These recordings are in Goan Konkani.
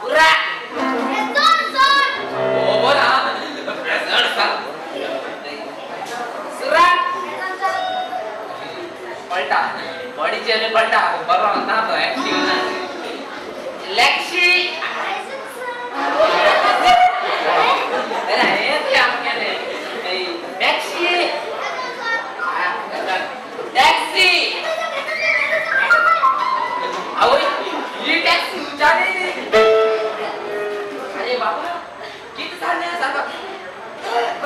उरा ओ बोला प्रेझेंट सर सुरा पलटा बॉडीचे पलटा बरो ना तो ऍक्टिव्ह ना लेक्सी टॅक्सी ही टॅक्सी अरे बाबा किती झाले सांगा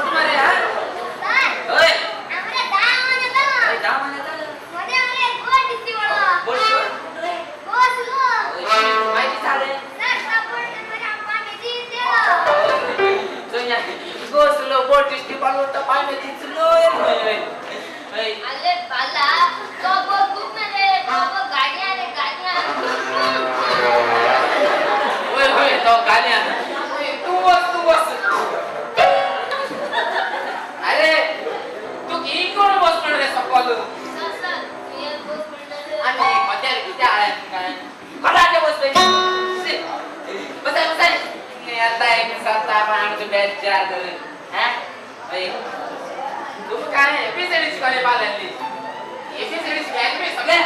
मारे हा ओय गो स्लो बोट दिसती पालवता पाय में स्लो अरे बाला तो बहुत गुप में रे तो वो गाड़ियां रे गाड़ियां ओए ओए तो गाड़ियां तू बस तू बस अरे तू की कोण बस पण रे सकल सर सर तू ये बस म्हणलं रे आणि मध्यार किती आळे काय कडाचे बस पे बसाय बसाय आता एक सात आठ बॅच चार हा ओए तुम काय एबीसीडी शिकवले बालांनी एबीसीडी शिकायला मी सगळे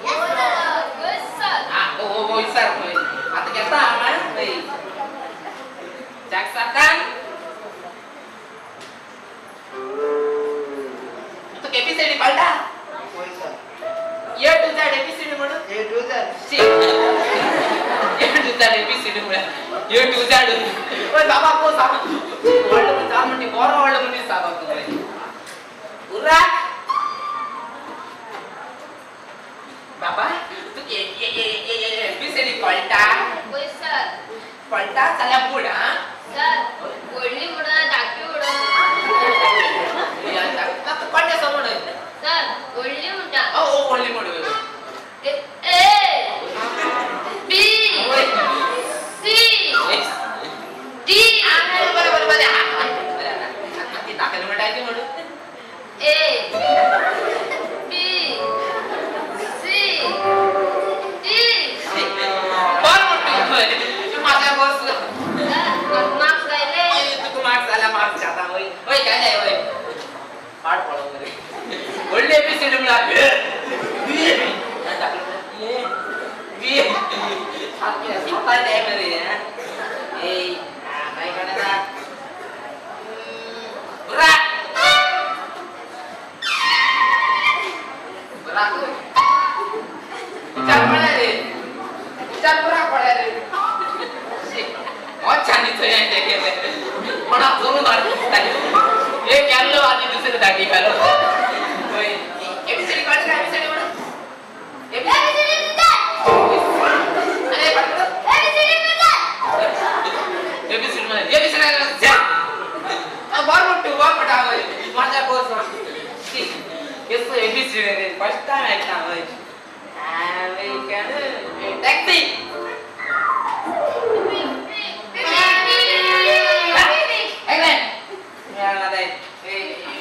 यस सर हा हो हो सर होय आता घेता आम्हाला जाग सातान तू एबीसीडी कळता होय sir A to Z ABCD म्हणून ए to Z C A to Z ABCD म्हणून ए टू झेड ओय बाबा को सांग व्हडलो जा म्हणते बरो व्हडलो मनीस साबा तू उरा बाबा तू ए ए ए ए ए एबीसीडी कळता होय सर कळता जाल्यार बुड हा सर व्हडली म्हणून धाकटी म्हणून कळटा समोर सर व्हडली म्हणटा ओ ओ व्हडली म्हणून ए बी सी डी बरं बरं बरं ती दाखल म्हणटा ती म्हणून ए बी सी डी बरं म्हणतो माझ्या बस मार्क्स आयले तुका मार्क्स आला मार्क्स जाता वय वय काय नाही वय पाड पडो रे व्हडली एबीसीडी म्हणल्यार बी ए बी साताय टायम रे ए काय करणार बुरा बुरा विचार पडला रे विचार बुरा पडला रे मोच्यानी थंय केले कोणा करून एक केल्लो आणि दुसरे दाटी घालो एबीसीडी कळलं का एबीसीडी म्हणून अरे एबीसीडी म्हणून एबीसीडी बर म्हणतो बर म्हणता माझ्या बस केसो एबीसीडी रे फर्स्ट टाइम ऐकता टॅक्सी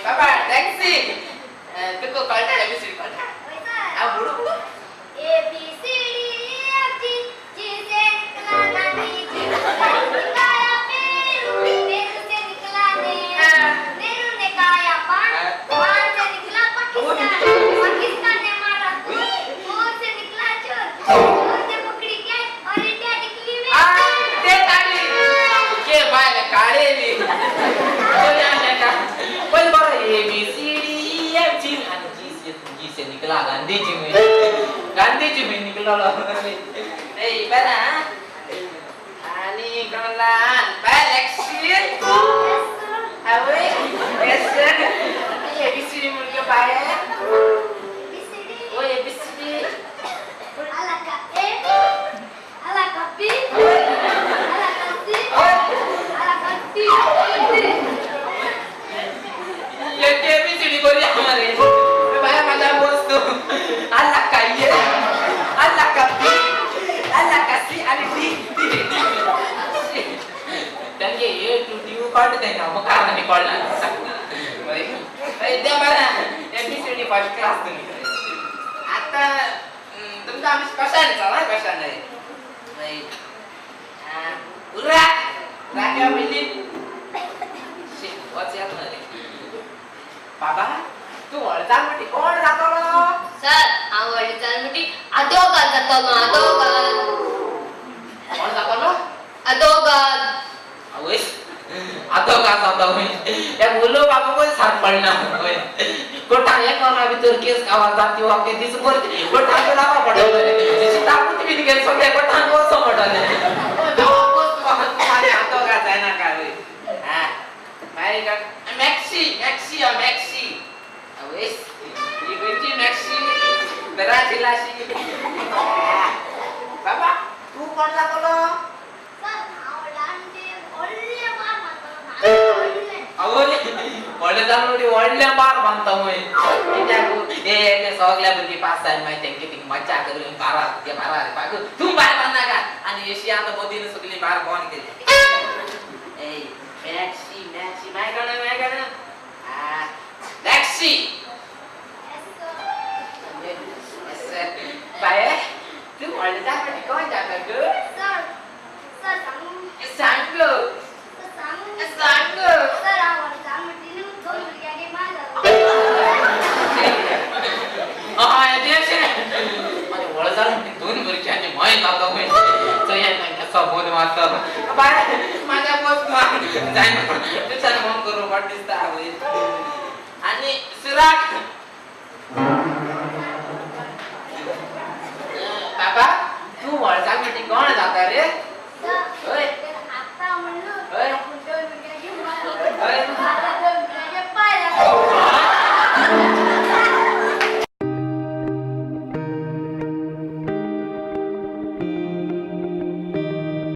बाबा टॅक्सी तुका कळटा एबीसीडी कळटा आ बुडू बुडू A B C D E F G G से निकला गांधी जी निकाला पेरू पेरू से निकला नेहरू नेहरू ने खाया पान पान से निकला पाकिस्तान पाकिस्तान ने मारा चोर से निकला चोर चोर ने पकड़ी कैद और इंडिया निकली में ते ताली के बायला काळेली पण बरं A B C D E F G आणि जी से जी से निकला गांधीजी मी गांधीजी मी निकलो ए बरं आणि कोणाला बाय लक्ष्मी अवे यस सर एबीसीडी मुलगी बाय ओ एबीसीडी आला का ए आला का बी आला का सी आला का डी एक एबीसीडी करूया हमारे बाय माझा बसतो आला का ए आला का बी आला का सी आणि डी त्यांचे ए टू डी कळत नाही ना मग कारण कळणार द्या बरं एबीसीडी फर्स्ट क्लास तुम्ही आता तुमचं आम्ही कशाने चाला कशाने नाही जातलो आदोगाद. कोण जातलो? आदोगाद. आवयस, आदोगाद जाता ह्या उलोवपाकूय साथ पडना. कोटा एक वरा भितर केस गांवात जाती वाके दिसभर कोटांक लावा पडटलें, ताकूत बीन गेले सगळे कोटांक वचो पडटलें. आदोगाद जायना काय? मागीर मॅक्सी, मॅक्सी, मॅक्सी. आवयस, ही खंयची मॅक्सी? ब्राझिलाशी. बाबा, तूं कोण जातलो? सर, हांव व्हडले व्हडले बार बांदतलो. आवय, व्हडले जावन व्हडले बार बांदता मुय. कित्याक हे ते सगल्या भुरगीं पास जावन मागीर तेंके थिंग मज्जा करून बारा ते बारा पागू तूं बार बांदनाका. आनी एशिया आतां मोदीन सगळीं बार बंद केली. ए मॅक्सी, मॅक्सी, मागीर कोण? मागीर कोण? मॅक्सी. बाये, तूं व्हडले जावन कोण जाता गो? सर, सर, सांगू? सांग गो. सर, सांगू? सांग गो. सर, हांव व्हडले जावन म्हणटी दोन भुरग्यांगे मार जालो. हय, तें अशें. आनी व्हड जावन दोन भुरग्यांनी मय जाता खंय. चोया तांकां सबोन मारता. बाय, म्हाज्या बस जायना, तुज्यान फोन करूं वाट दिसता. आवय, आनी सुराक बाबा, तूं व्हड जावन म्हणटी कोण जाता रे?